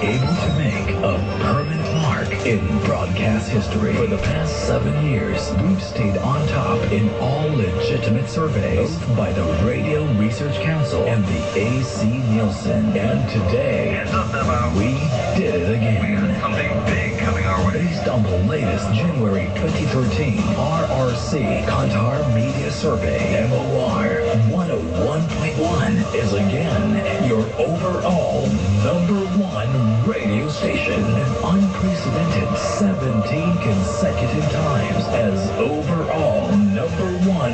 able to make a permanent mark in broadcast history. For the past 7 years, we've stayed on top in all legitimate surveys, both by the Radio Research Council and the AC Nielsen. And today, Heads up, Davao. We did it again. Something big coming our way. Based on the latest January 2013 RRC Kantar Media Survey, MOR 101.1 is again your overall number one radio station. An unprecedented 17 consecutive times as overall number one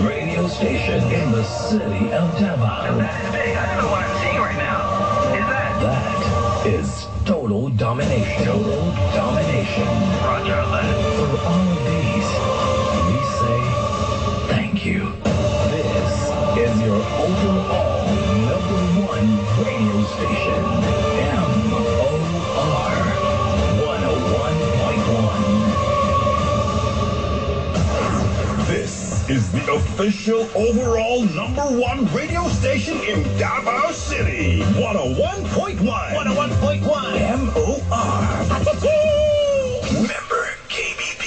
radio station in the city of Davao. That is big. I don't know what I'm seeing right now. Is that? That is total domination. Total domination. Roger that. For all of these, we say thank you. This is your overall number one radio station, MOR 101.1. This is the official overall number one radio station in Davao City. 101.1. 101.1. MOR. Member KBP.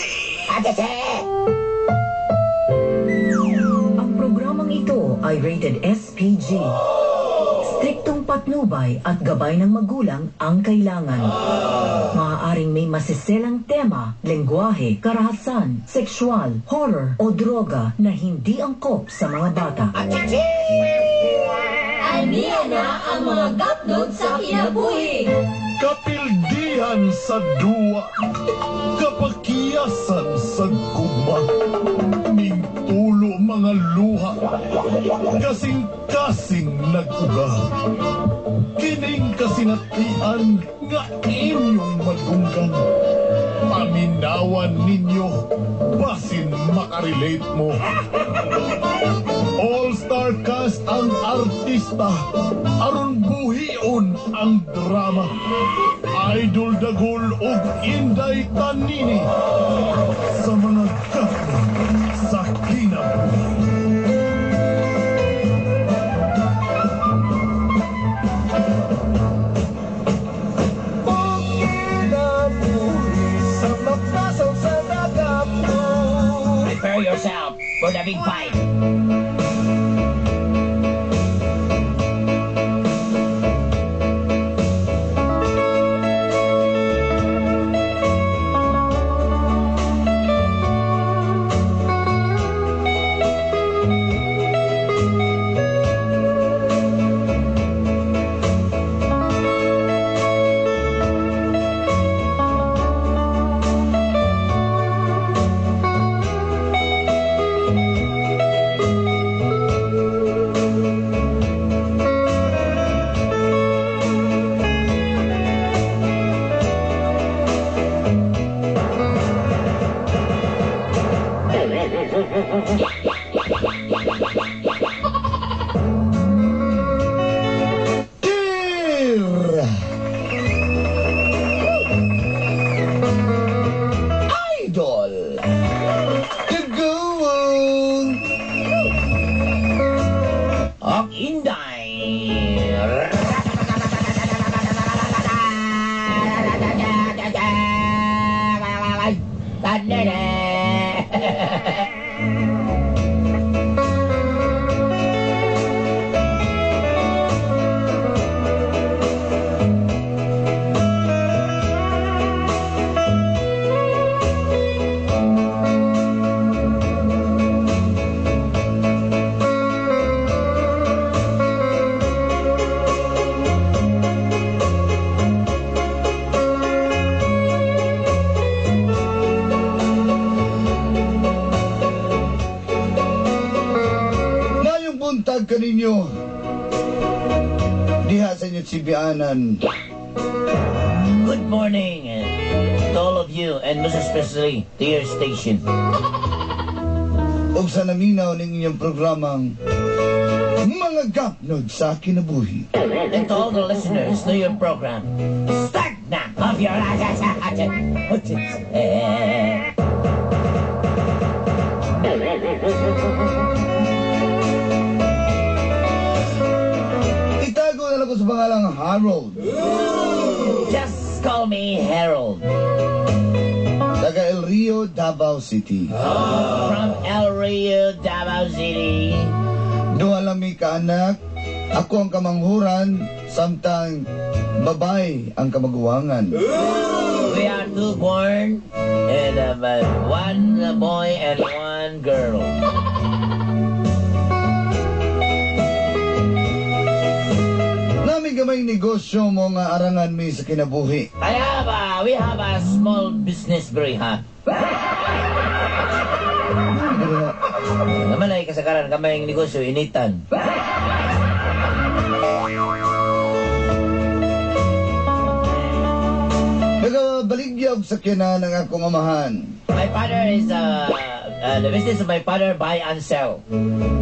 Ang programang ito ay rated SPG. Striktong patnubay at gabay ng magulang ang kailangan. Maaaring may masiselang tema, lengguwahe, karahasan, sexual, horror o droga na hindi angkop sa mga bata. Aniya na ang mga gapnod sa kinabuhi. Kapildihan sa duwa, kapakiyasan sa gugma, mingtulo mga luha, kasing-kasing nag-uga. Kining kasinatian nga inyong madunggan. Paminawan ninyo, basin makarelate mo. All-star cast ang artista, aron buhion ang drama. Idol Dagul ug Inday Tanini sa mga gapnod sa kinabuhi. Kinabuhi sa mapasaw sa dagat mo. Prepare yourself for the big fight. Dear Idol Dagul Ok, Inday. Ngayong buntag kaninyo diha sa inyong sibianan. Good morning to all of you and most especially to your station. Ug sa naminaw ning inyong programang Mga Gapnod sa Kinabuhi. And to all the listeners to your program, start na of your. Itago na lang. ko sa pangalang Harold. Just call me Harold. Taga El Rio, Davao City. From El Rio, Davao City. Duha lang mi kaanak. Ako ang kamanghuran, samtang babay ang kamaguwangan. We are two born, and one boy and one girl. Nami gamay negosyo mo nga arangan mi sa kinabuhi. I have a, we have a small business, bro, ha? Naman ay kasagaran kamay ang negosyo, initan. Nagabaligya og sakyanan ang akong amahan. My father is, the business of my father, buy and sell.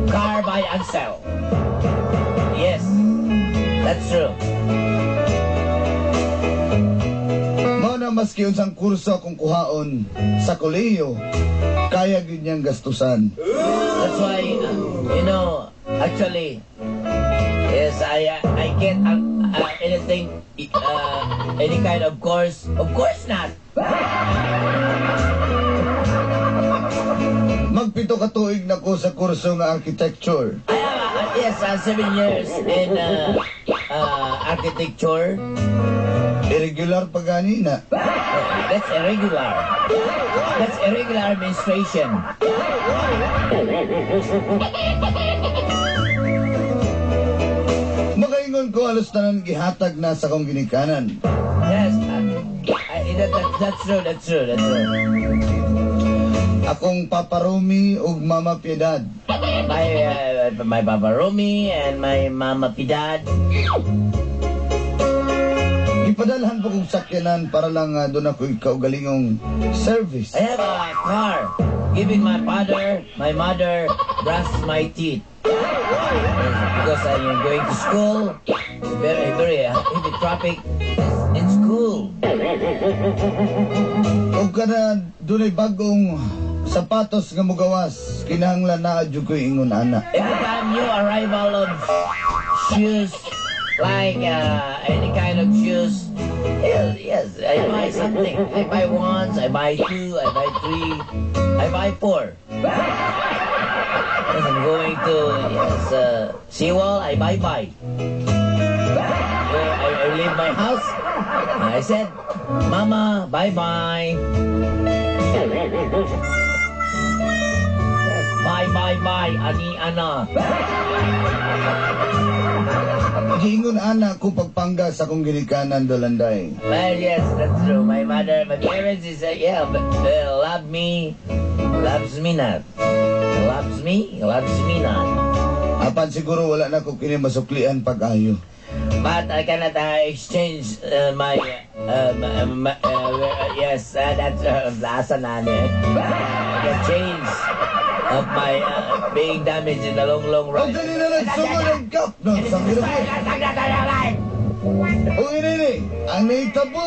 Car buy and sell. Yes, that's true. Mao na maski unsang kurso akong kuhaon sa kolehiyo, kaya gyud niyang gastusan. That's why, actually, yes, I get anything, any kind of course. Of course not. Magpito ka tuig na ko sa kurso nga architecture. I have, yes, 7 years in architecture. Irregular pa gani na. That's irregular. That's irregular menstruation. Makaingon ko halos tanan gihatag na sa akong ginikanan. Yes, that's true, that's true, that's true. Akong Papa Romy ug Mama Piedad. My Papa Romy and my Mama Piedad. Ipadalhan po kong sakyanan para lang doon ako'y kaugalingong service. I have a car giving my father, my mother, brush my teeth. Because I am going to school, very, very heavy traffic in school. Ug kana dunay bagong sapatos nga mugawas, kinahanglan naa jud ko'y ingon ana. Every time new arrival of shoes, like any kind of shoes, yes, I buy something. I buy one, I buy two, I buy three, I buy four. Yes, I'm going to seawall, I buy bye. I leave my house. I said, Mama, bye-bye. Yes, bye, bye, bye, ani, ana. Giingon ana ko pagpangga sa akong ginikanan Dolanday. Well, yes, that's true. My mother, my parents is, yeah, but, love me, loves me not. Loves me, loves me not. Apan siguro wala na ko kini masuklian pag-ayo. But I cannot exchange my, yes, that's asa na ni. The change of my being damaged in the long, long O run. dali na nagsugod ang gapnod sa kinabuhi. O inini, ang naitabo.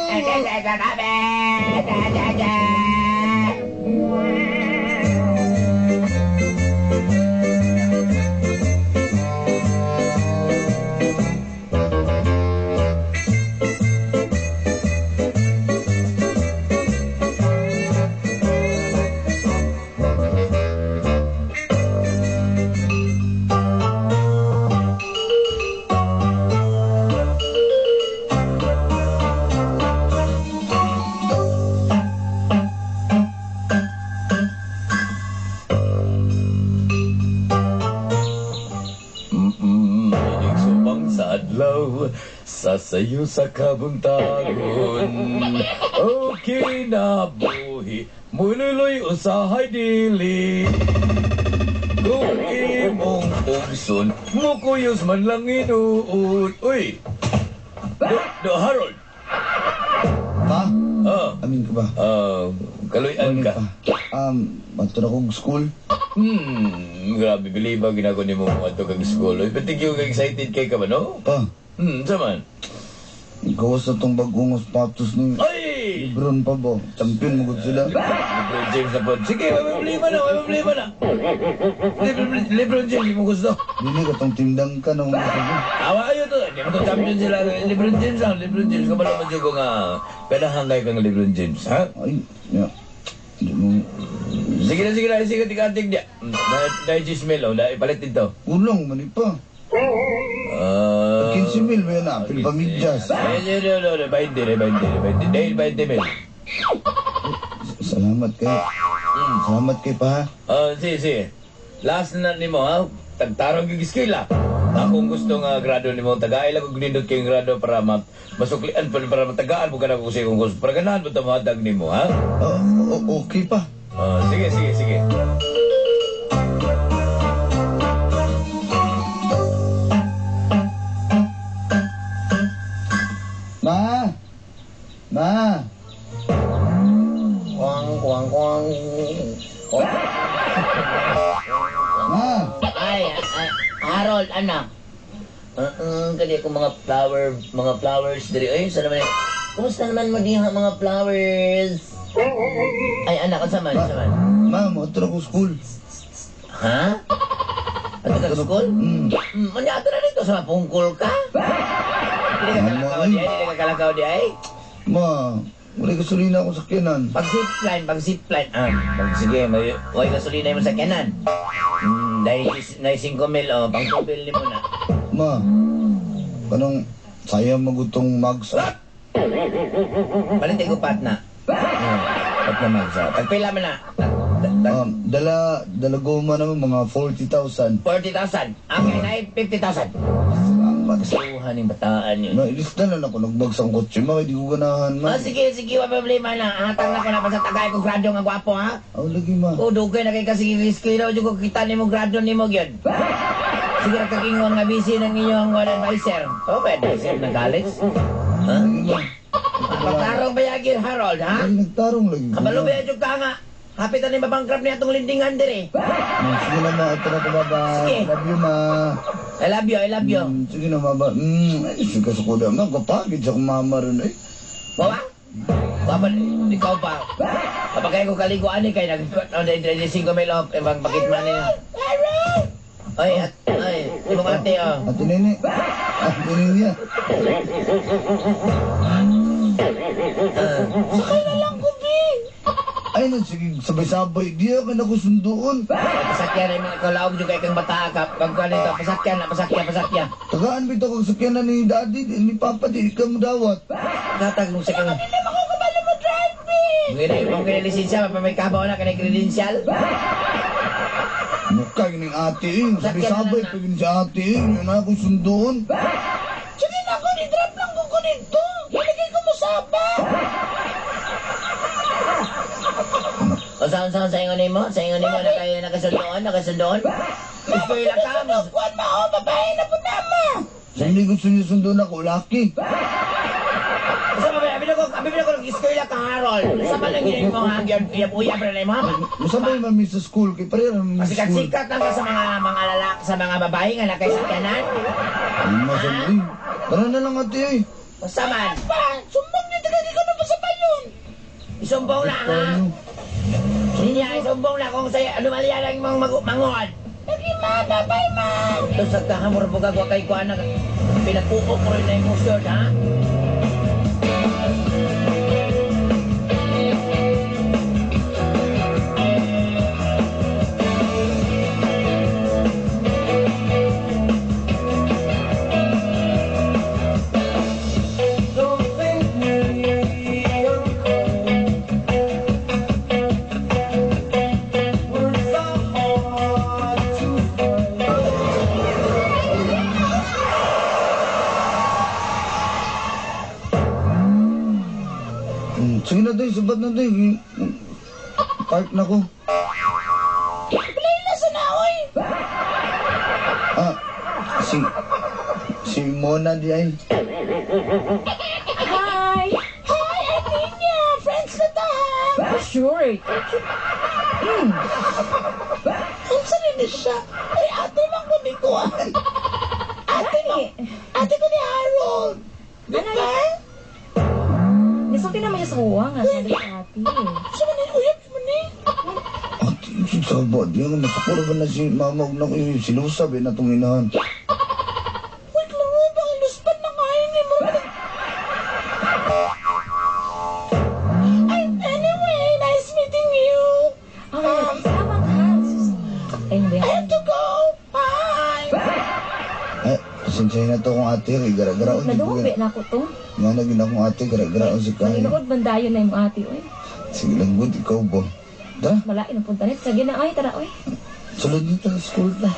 Sasayo sa kabuntagon, o kinabuhi, mululoy usahay dili. Kung imong ugson, mukuyos man lang inuod. Uy! Do Harold! Pa? Amin ka ba? Kaluyan ka. Ato na kong school. Grabe, biliba ginagawa ni mo ato kag school. Uy, pati yung excited kay ka ba, no? Pa? Saman. Ikaw sa itong bagong sapatos ni... Ay! Lebron pa ba? Champion mo gud sila. LeBron James na po. Sige, may problema na, may problema na. LeBron James, mo gusto. Dili ka tong team Duncan ang gusto ko. Awa ayo to. Di mo to champion sila. LeBron James lang, LeBron James. Kabalo man ko nga. Ganahan kayo kang LeBron James, ha? Ay, ya. Di mo. Sige na, sige na. Sige, tika-tik niya. Dahil 10 mil, oh. Dahil palit dito. Kulang man pa. Ah... 15 mil ba yan na? Apil pamidyas. Eh, no, no, no, 20, 20, 20. Dahil 20 mil. Salamat kay. Salamat kay pa ha. Oh, sige, sige. Last na nimo ha. Tagtarong yung eskwela. Akong gusto nga grado nimo tagaay lang kog nindot kayong grado para masuklian pa para matagaan mo ka na kung sa kung gusto. Para ganahan mo ta nimo ha. Okay pa. Oh, sige, sige, sige. Ma! Ma! Kuang, kuang, kuang. Ma! Ay, ay, Harold, anak. Kali ako mga flower, mga flowers diri. Ay, sa naman. Kumusta naman mo diha mga flowers? Ay, anak, unsa man, unsa man? Ma, mo ko school. Ha? Ato ka school? Mm. Unya ato na dito sa mapungkol ka? Dili ka kalakaw di ay, dili ka kalakaw di ay. Ma, wala gasolina ako sa sakyanan. Pag zipline, pag zipline. Ah, pag sige, may way gasolina mo sa sakyanan. Dahil na 5 mil, oh, pang tubel ni mo na. Ma, kanong sayang magutong mags. Palit ko pat na. Pat na magsa. Tagpila man na. Dala goma naman mga 40,000. 40,000. Okay, na 50,000. Salamat. Kasuhan yung bataan yun. Ma, ilis na lang ako nagbagsang kotse, ma. Hindi ko ganahan, ma. Ah, sige, sige, wa problema na. Hatang na ko na pa sa tagay ko grado nga gwapo, ha? Aw, lagi, ma. O, dugay na kay kasi eskwela, jud ko kita nimo grado nimo gyud. Sige ra kag ingon nga busy ng inyong advisor. Oh, ba advisor ng college? Ha? Lagi, ma. Pagtarong ba yagin, Harold, ha? Ay, nagtarong lagi. Kabalo ba jud ka nga? Hapit na ni mabankrupt niya atong lindingan diri. Ma, sige na, ma. Ito na ko, baba. Sige. Love you, ma. I love you, I love you. Sige na, ma. Ba. Ay, sige sa kuda. Ma, kapagid sa mama rin, eh. Bawa? Baba, ikaw pa. Kapag kayo ko kaliguan eh, kay nag... Oh, dahil 5 mil, oh, eh, bakit man eh. Ay, at, ay, imong ate, oh. Ate Nene. Ate Nene. Sakay na lang ko, Bi. Ay, na, sige, sabay-sabay. Di ako na ko sunduon. Pasakyan ay mga kalaog juga kang bata ka. Pagkuhan nito, pasakyan na, pasakyan, pasakyan. Tagaan bitaw kang sakyanan ni Daddy, ni Papa, di ka mo dawat. Natag mo sa kang... Hindi naman ako kabalo mo drive, Bi. Mong kini lisensya, mapamay kabaw na kanay credential. Mukha yun yung ate eh. Sabay-sabay pa yun si ate eh. Yun na ako sunduon. Sige na ako, ni-drop lang ko dito. Iligay ko mo sapa. O saan saan sa ingon nimo? Sa ingon nimo na kayo nakasundoon, nakasundoon? Eskwela ka mo. Kuan ma oh, babae na po nama. Hindi gusto niyo sunduon ako, laki. Sa babae, abi ko, abi ko nag-eskwela ka Harold. Sa man lang yun mo ha, uyab uyab ra na mo ha. Masabay man mi sa school, kay pareha naman mi sa school. Masikat-sikat lang ka sa mga lalaki, sa mga babae nga nakaisakyanan. Ay, masabay. Tara na lang ate eh. Basta man. Pa, sumbong niyo tagay ko na pa sa payon. Isumbong na ha. Ninya, isumbong na kung sa'yo, ano mali ang mga mangon. Lagi ma, babay ma. Ito sa kahamur mo gagawa kay kuha na pinakuko ko rin na emosyon, ha? Sige na tayo, sabat na tayo. Park na ko. Playla sa na, oy! Ah, si Mona di ay. Hi! Hi, Arminia! Friends na ta, ha? Sure. Unsa rin siya? Ay, ate man ko ni Kuan. Ate mo. Ate ko ni Harold. Di ba? Nisulti Nagsulti naman siya sa kuha nga, sabi sa ate. Sa man ni uyab mo ni. Ate, si Saba, di nga masakura ba na si mama og nako silusa ba na tong inahan. Uy, klaro bang iluspan na kayo ni mo. Ay, anyway, nice meeting you. Okay, salamat ha. Sus. Ayun ba I yan? have to go. Bye. Ay, pasensya na to kung ate, kay gara-garaon. Nadungog na ako to. Nga na gina akong ate, gara-garaon si Kaya. Maninood man dayon na yung ate, oy. Sige lang, good, ikaw ba? Tara, Malain ang punta nito. Sige na, ay, tara, oy. sulod nito sa school ta.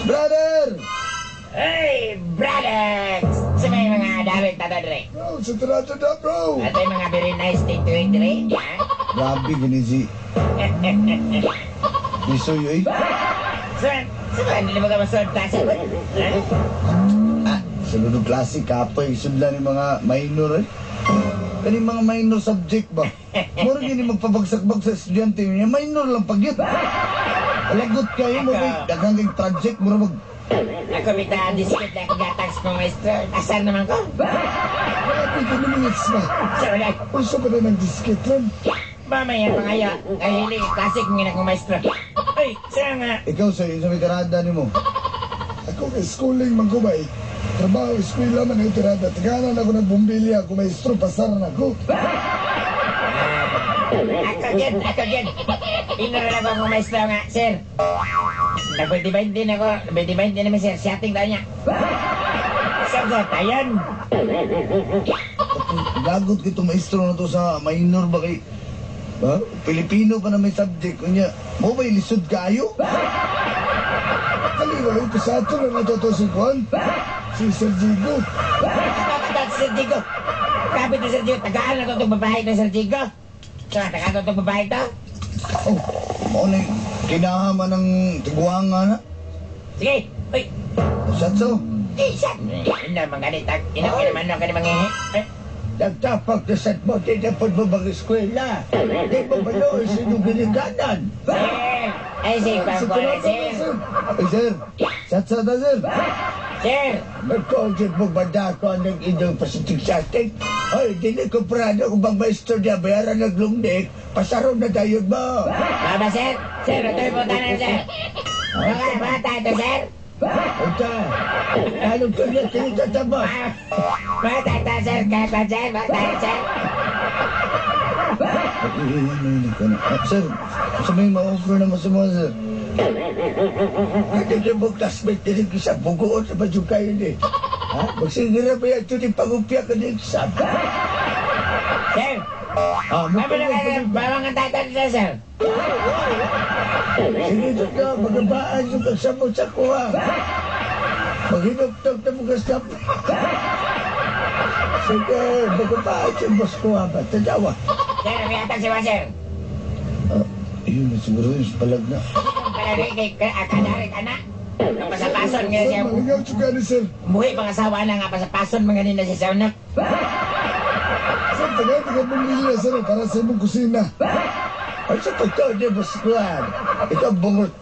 Brother! Hey, brother! Sa may mga damit na dre. Bro, sa tirada na, bro. At ay mga very nice thing to eat, dre. Ha? Grabe, gini si... Isoy, eh. Sa, hindi mo ka masunod klase? Ha? Ah, sa lunod klase, kapoy, sudlan ni mga minor, eh. Kani mga minor subject ba? Mura gini magpabagsak-bagsak sa estudyante niya, minor lang pagyut. Lagot kayo mo, may daghang kay project, mura mag... Ako bita, diskit na gatag sa kong maestro. Asar naman ko. Grabe ka minutes na. Sa wala. Unsa pa na ng disket ron? Mamaya mga ya, kahilig, classic nga na kong maestro. Ay, siya nga. Ikaw, sir, yung sa may tirada ni mo. Ako kay schooling man ko ba eh. Trabaho, eskwela man ay tirada. Taganan ako ng bumbilya. Kung maestro, pasaran ako. Ako gid, ako gid. Inuro na ko akong maestro nga, sir. Nag-20 din ako, 20 naman sir, siyating daw niya. Sagot, ayan. Lagot kito maestro na to sa minor ba kay... Ha? Pilipino pa na may subject. Kunya, mo ba ilisod kayo? Kali wala ito sa ato na natuto si Juan. Si Sir Jigo. Tatat, Sir Digo. Kapit na Sir Digo, tagaan na to itong babae na Sir Digo. So, tagaan na itong babae to. Oh, mao na kinahaman ng tiguanga na. Sige, uy. Satso. Eh, sat. Ina, mga ganit, ina, ina, man, kani mga eh. Nagtapak na sa mo, di na po mo mag-eskwela. Di mo ba noon sino giniganan? Sir! Ay, sige, pangkola, sir. Ay, sir. Satso ta, sir. Sir! Magkojit mo ba na ako ang inyong pasitig-satig? Ay, dili ko prano kung bang maestro niya, bayaran ng lungnik, pasaro na tayo mo. Baba, sir! Sir, ito yung punta na, sir. Mga bata ito, sir. Ito, anong tuloy tinitata mo? Bata ito, sir. Kahit ba, sir? Bata ito, sir. Sir, sa may ma-offer naman sa mga, sir. Ano yung mong classmate din isa, bugoon sa badyo kayo ni. Ha? Magsigira ba yan ito ni pangupya ka ni exam? Sir! Ah, Bawang ang tatay sir, sir. Sige ito na, magabaan yung kagsabot sa kuha. Maghinugtog na mga stop. Sige, magabaan yung boss ko ha ba? Tadawa. Sir, may atang si sir. Ayun, siguro yun, palag na. Palagay kay akadarik, anak. Pasapason nga siya. Malingaw siya ni sir. Buhi pang asawa na nga, pasapason mga nina siya sa una. Sir, taga-taga bumbilya sir para sa imong kusina. Ay, sa pagkaw ni boss ko ha. Ikaw,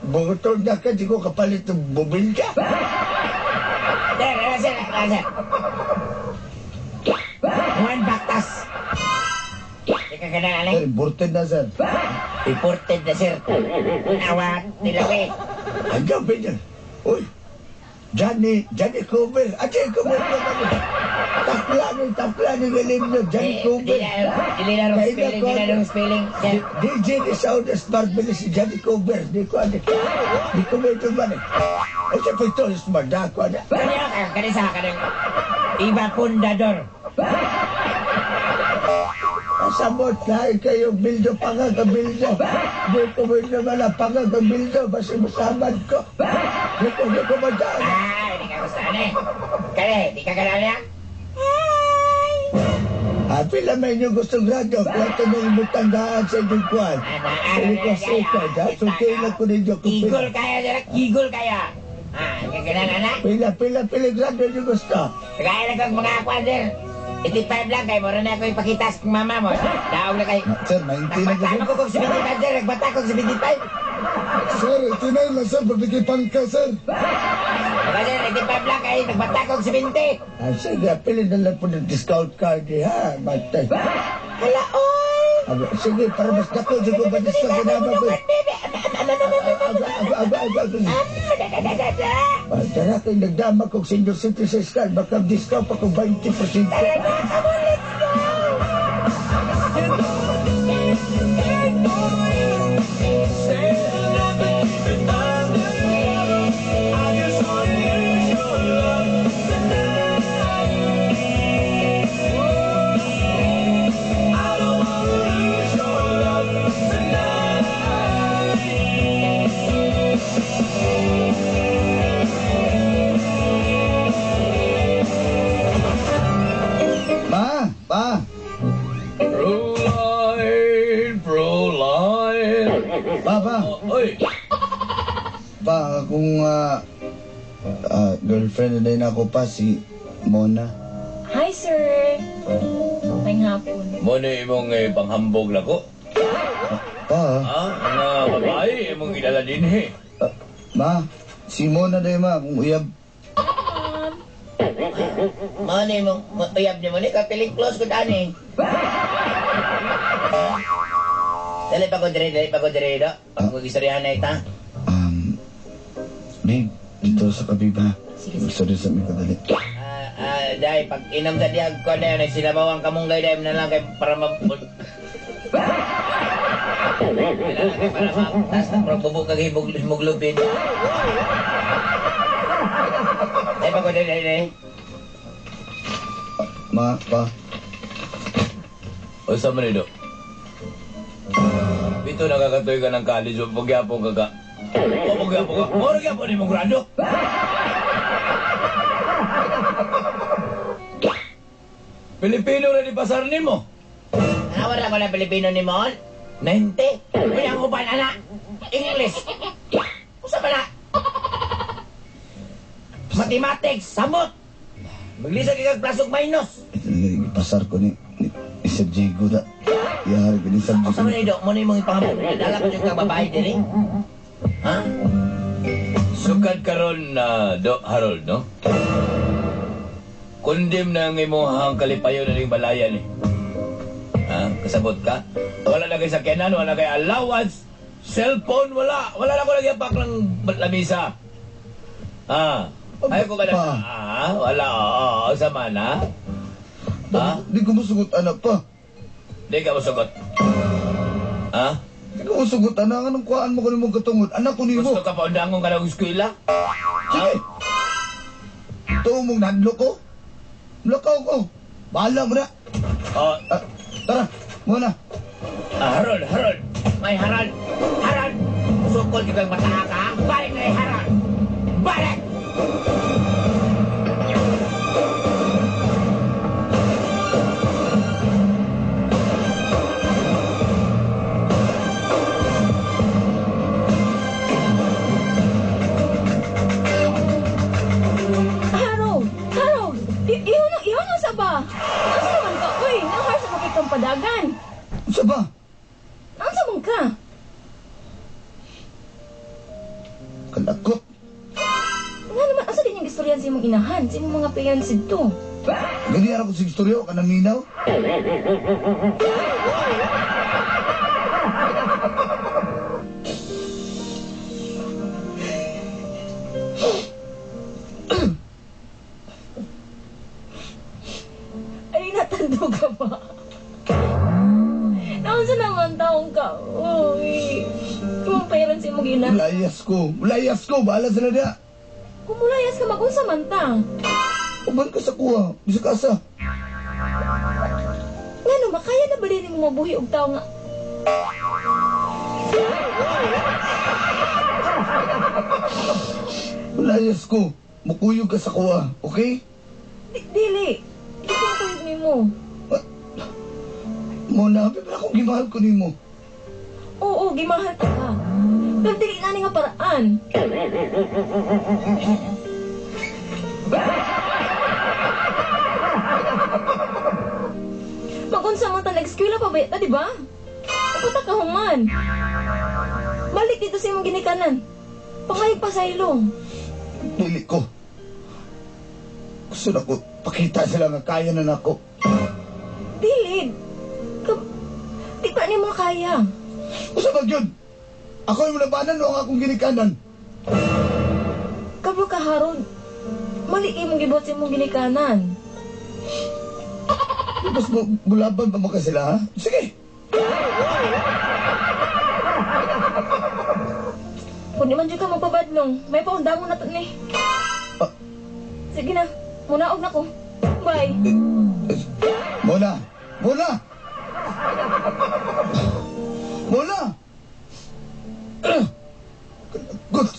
bungutol na ka, di ko kapalit ng bumbilya. Sir, ano sir, ano sir? Juan Baktas. Di ka ganang alay? Sir, imported na, sir. Imported na, sir. Awa, tilawi. Ang gabi niya. Uy, Johnny, Johnny Cooper. Ate, Cooper naman. Takla ni William no, Johnny Cooper. Dili na rong spelling, dili na rong spelling. Sir. DJ ni Sound Smart Bilis si Johnny Cooper. Di ko ano. Di ko may ito man. O siya po ito, smart na ako. Ano. Kani ka, kani sa kani. Iba pundador. Samot, lahi kayo, bildo pangag ang bildo. Di ko mo naman ang pangag ang bildo, basta masamad ko. Di ko madaan. Ah, di ka gusto ani. Kani, di ka ganani ah. Ah, pila may inyong gustong grado, kaya ito nung butanggaan sa inyong kwan. Sa request ito, ha? So, kailan ko ninyo kung pila. Kigol kaya, dira, kigol kaya. Ah, di ka ganani ana. Pila, pila, pila grado inyong gusto. Kaya lang kag mga kwan sir. 85 lang kay mura na ako ipakita sa mama mo. Daog na kay. Sir, 19 na Nagbata ko kog 75 sir, nagbata kog 75. Sir, 89 lang sir, pabigay pangka sir. Baka sir, 85 lang kay nagbata kog 70. Ah, sige, pili na lang po ng discount card, eh, ha? Matay. Hala, oy! Sige, para mas dako, sige ba discount na naman ko. Aga, aga, aga, aga, aga. Ah, tara kay nagdama kog senior citizens card, baka discount pa kog 20%. Tara na, come on, let's go! Ma, pa. Proline, Proline. Pa, pa. Oy. Pa, kung girlfriend na din ako pa, si Mona. Hi, sir. May hapon. Mo na imong panghambog na ko. Pa, Ha? Nga babae, imong gidala din eh. Ma, si Mona din ma, kung uyab. Mao ni mo uyab ni mo ni ka piling close ko dani. Dali pa ko dire, dali pa ko dire do. Pag mag-istoryahan na ita. Babe, dito sa kabib ha. Sige, Sorry sa mi kadali. Dai pag inom sa diyag ko na yun, sinabaw ang kamunggay dai na lang kay para ma para ma tas na para bubo kag hibog hemoglobin. Dai pa ko dire, dai, dai. Ma, pa. O sa man do? Bito nakakatuloy ka ng college, o pagyapon ka ka. O pagyapon ka. Moro gyapon ni mong grado. Pilipino na di pasar nimo. Nawar lang ko ng Pilipino ni Mon. 90. Uy, ang uban, ana. English. Usa pa na? Mathematics, samot. Maglisa kay kag plus ug minus. Ito na gani, ipasar ko ni Sir Diego da. Iyahari ko ni Sir Diego. Usa man ni do, mo ni imong ipahambog. Dala ko yung kag babae diri. Ha? Sukad karon na do Harold, no? Kundim na ang imong kalipayon na ning balayan eh. Ha? Kasabot ka? Wala na kay sakyanan, wala kay allowance, cellphone, wala. Wala na ko nagyapak ng lamisa. Ha? Ay ko ba na? Ah, wala. Oo, sama na. Ha? Di ko musugot anak pa. Di ka musugot. Ha? Di ko musugot anak. Anong kuhaan mo ko nimong katungod? Anak ko nimo. Gusto ka pa undangon ka ng eskwela? Sige. Tuo mong nadlo ko. Lakaw ko. Bahala mo na. Oh. Tara, muna. Ah, Harold, Harold. May Harold. Harold. Sukol yung mata ka. Balik na Harold. Balik! Harold! Harold! Iho na sa ba? Asa naman ka? Uy, nahar sa kapit kang padagan. Sa ba? Asa man ka? Kalakot. Nga naman, asa din yung istoryan sa imong inahan, sa imong mga parents dito? Gani ara ko sa istorya ka naminaw. Ay, natando ka ba? Naunsa naman taong ka? Uy, imong parents imong ina. Layas ko. Layas ko. Bahala sila diya. Kung mulayas ka, mag-unsa man ta. Uban ka sa kuha. Di sa kasa. Ngano, makaya na ba din mo mabuhi og tao nga? Layas ko. Mukuyog ka sa kuha, okay? Dili. Di ko makuyog nimo. Mona, pero akong gimahal ko nimo. Oo, gimahal ta ka. Pero dili nga ni nga paraan. Magunsa man ta nag-eskwela pa ba ta, di ba? Upunta ka human. Balik dito sa imong ginikanan. Pangayog pa sa ilong. Dili ko. Gusto na ko pakita sila nga kaya na nako. Dili. Di pa nimo kaya. Usa ba yun? Ako yung labanan o ang akong ginikanan? Kablo ka, Harold. Mali imong gibuhat sa imong ginikanan. Tapos mulaban pa mo ka sila, ha? Sige! Kung di man dyan ka magpabadlong, may paundang mo na to ni. Sige na, munaog na ko. Bye. Mona! Mona! Mona! Good!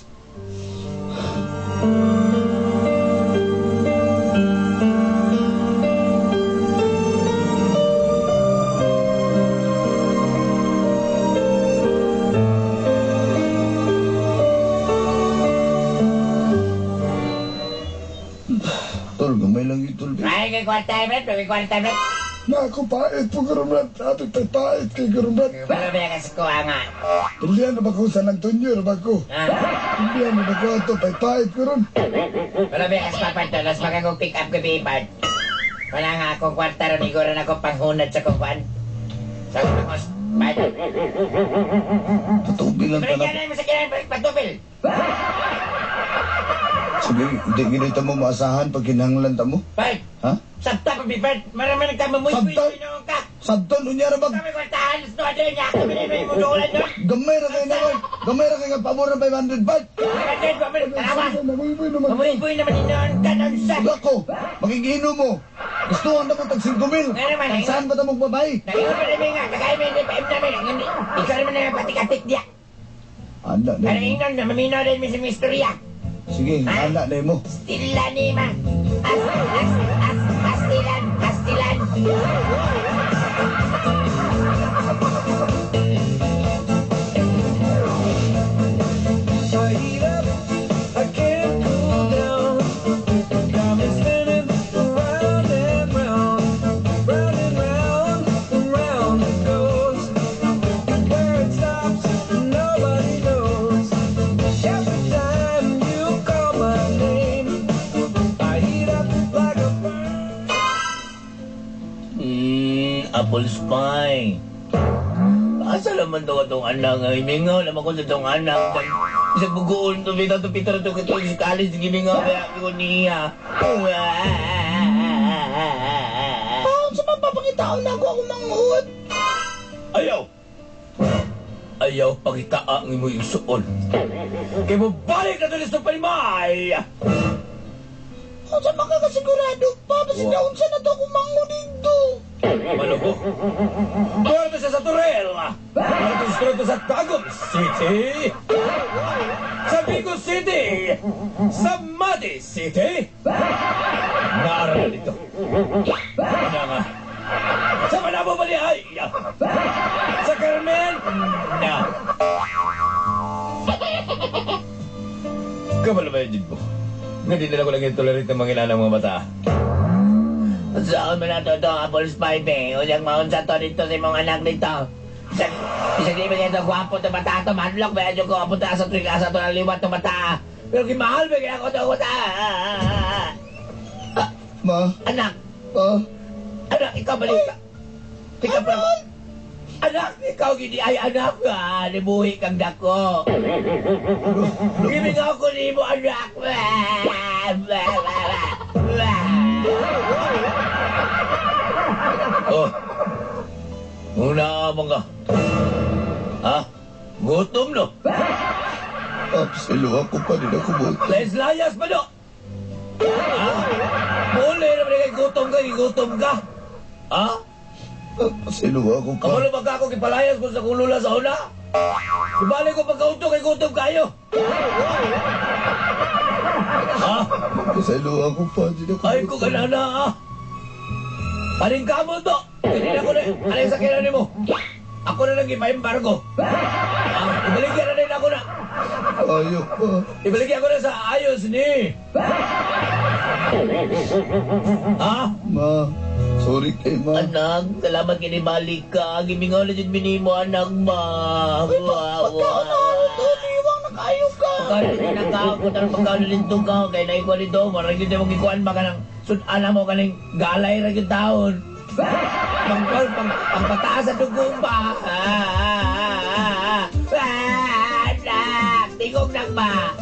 Tol, gamay lang yung tol. Ay, kay kwarta, Brad. May kwarta, Brad. Na ako pait po karon Brad. Apit tay pait kay karon Brad. Wala ba kasi ko nga? Tulian na ba ko San Antonio na ba ko? Ah. Tulian na ba ko ato pay pait karon? Wala ba kasi paparto? Las magagong pick up gabi, Bart. Wala nga akong kwarta ron. Igora na akong panghunad sa kong kwan. Sa kong pangos. Bart. Patubil lang Balik ka na. yan mo sa kinan. Balik patubil. Sige, hindi ginita mo maasahan pag kinahanglan ta mo. Bart. Ha? Sabta pa, Bart. Marami nagtama mo. Sabta? ka. Sabton, unya ra bag. Kami kwartahan. No, ano niya. Kami na yung mudulan nun. Gamay ra kayo naman. Gamay ra kayo nga pabor ng 500 baht. Namuyboy naman. Mamuyboy naman inon ka nun sa. Ako, makikiino mo. Gusto ang mo tag 5 mil. Nga naman, Tag saan ba ta mong babae? Naingon pa namin nga. Kagaya may PM namin. Ikaw naman na patik-atik diya. Ana na Ano mo. ingon na maminaw rin mi sa mistorya. Sige, ana na mo. Stila ni ma. As, as, as, astilan, astilan. I heat up, I can't cool down. Got me spinning round and round, round and round, and round it goes. Where it stops, nobody knows. Every time you call my name, I heat up like a bird. Apple spy. Asa naman daw itong anak? Ay, mingaw naman ko sa itong anak. Isang bugoon to, bitaw to, Peter to, kito, sa college, gimingaw, kaya ko niya. Paon sa mapapangitaon na ako akong manghud. Ayaw! Ayaw pangita ang imoy igsuon. Kaya mo balik na tulis ng palimay! Unsa makakasigurado pa basta Wa. unsa na to akong manghud dito. Maluko. Puerto siya sa Torel! Puerto siya sa Tagum City! Sa Bigo City! Sa Mati City! Naaral dito. Ano nga? Sa Manabo Balihay! Sa Carmen! Na! Kabalo ba yun mo? Nga di nila ko lang tolerate ng mga inanang mga bata. Saan mo na to ito, Apple Spy, be? Ulyang maunsa to dito sa imong anak dito. Isang di ba niya ito, gwapo to bata to, madlock ba yan ko, apunta sa tuwing asa to, naliwat to bata. Pero gimahal ba kaya ako to, bata? Ma? Anak! Pa? Anak, ikaw balik ka. Ikaw pa. Anak, ikaw gini ay anak ka. Nibuhi kang dako. Gibing ako ni mo, anak. Oh. Una mga. Ha? Gutom no? Silo ako pa din ako mo. Les layas ba no? Ha? Muli naman kay gutom ka, gutom ka. Ha? Pasilo ako pa. Kabalo ba ka ako gipalayas ko sa akong lula sa una? Ibalik ko pagkauto kay gutom kayo. Ha? Pasilo ako pa. Di na ko. Ay ko ganana ah. Paling kamo to. Kanina ko na. Alay sa kailan nimo. Ako na lang ipa-embargo. Ah, ibaligyan na din ako na. Ayok pa. Ibaligyan ko na sa ayos ni. Ha? Ma, sorry kay ma. Anak, salamat kinibalik ka. Gimingaw na jud minimo anak ba. Pagkaon na to, diwang na kayo ka. Pagkaon na ka, kung pagkaon na ka, kay naikuha nito, marag yun mo gikuan ba ka ng sudan mo ka ng galay ra gyud taon. Pang pang pangpataas sa dugo ba? Ah, anak, tingog nang ba?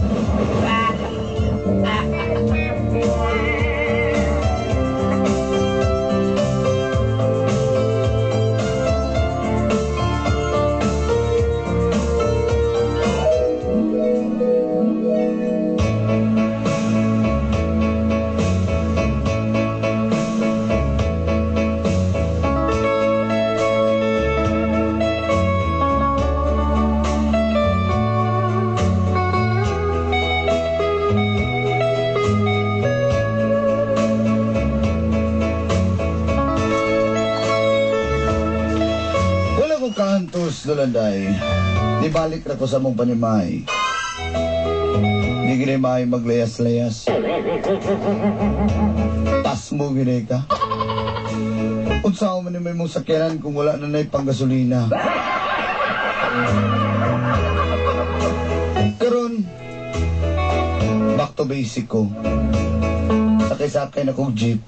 Wala ko kaantos, Lolanday. Nibalik na ko sa mong panimay. Di gini maay maglayas-layas. Pasmo gini ka. Unsa man ni may mong sakyanan kung wala na na'y panggasolina. Karon, back to basic ko. Sakay-sakay na kong jeep.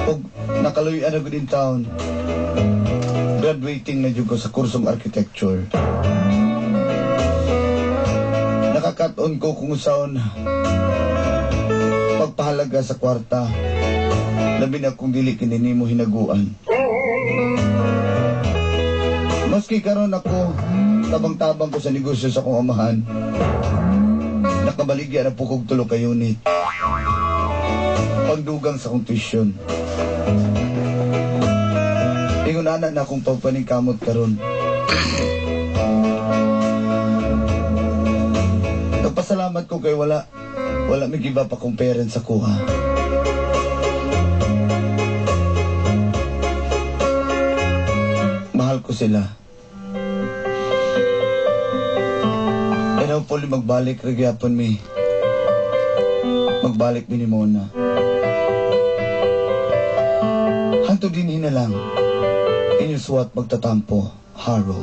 Ug nakaluyan na gud in town. Graduating na jud ko sa kursong architecture. Nakakat-on ko kung usaon pagpahalaga sa kwarta. Labi na kung dili kini nimo hinaguan. Maski karon ako, tabang-tabang ko sa negosyo sa akong amahan. Nakabaligya na po kog tulo ka unit. Pagdugang sa akong tuition. Ingon ana na akong pagpaningkamot karon. Nagpasalamat ko kay wala may give up akong parents sa kuha. Mahal ko sila. And hopefully magbalik ra gyapon mi. Magbalik mi ni Mona. Hangtod dinhi na lang. Inyong suwat magtatampo, Harold.